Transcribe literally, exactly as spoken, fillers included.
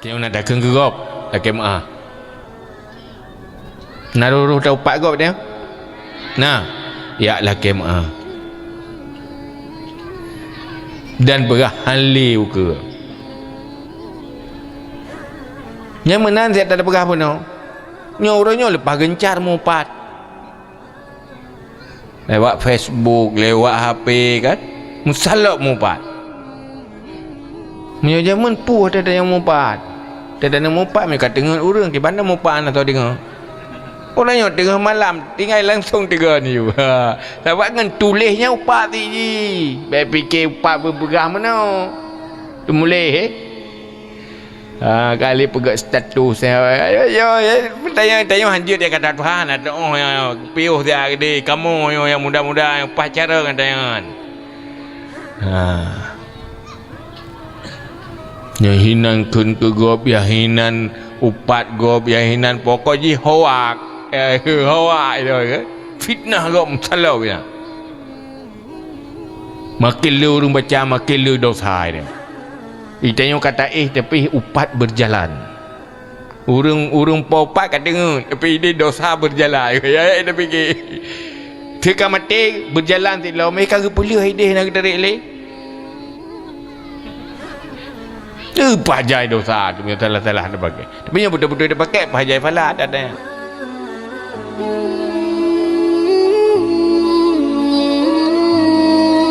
Nyang na takheun keu gob, lakée meu'ah. Na roh-roh ta upat gob nyan? Na, yak lakée meu'ah. Dan peugah hán lé ukeue. Nyang meunan siat tapeugah bunoe. Nyoe uroe nyoe leupah geuncar mupat. Lewat Facebook, lewat H P kan, meusalok mupat. Meunyoe jameun peue teuh nyang mupat. Teuh nyang mupat meunyoe ka teungeut ureuëng, kiban na mupat hana soe deungoe. Ureuëng nyoe teungoh malam, tinggai langsong teugon yue. Ha, sabab ngon tuléh nyan upat ti jih. Bék pike upat beupeugah meunoe. Teumuléh, eh? Ha, kali peugah status, eh, yo, yo, yo, tanyong, tanyong hanjeuet dia kata Tuhan, ada oh, ya, piôh dia gede, kamu, yo, yang muda-muda, yang pacaran dengan tangan. Ha. Nyang hinan kheun keu gob, nyang hinan upat gob, nyang hinan pokok jih hoak. Eh, hoak itu, ya. Fitnah gob, salah ya. Makin le ureuëng baca, makin le dosa dia. Itanyoe kata eh, tapi upat berjalan. Ureuëng, ureuëng po upat ka deungoe, tapi ini dosa berjalan. Ya, ya, tapi ke. Teuka maté berjalan ti lom, eh, ka geupeuleuh ideh na geutarék lé. Teu pajai dosa tu, salah-salah dipakai. Tapi nyang beutôi-beutôi dipakai, pajai pahala ada.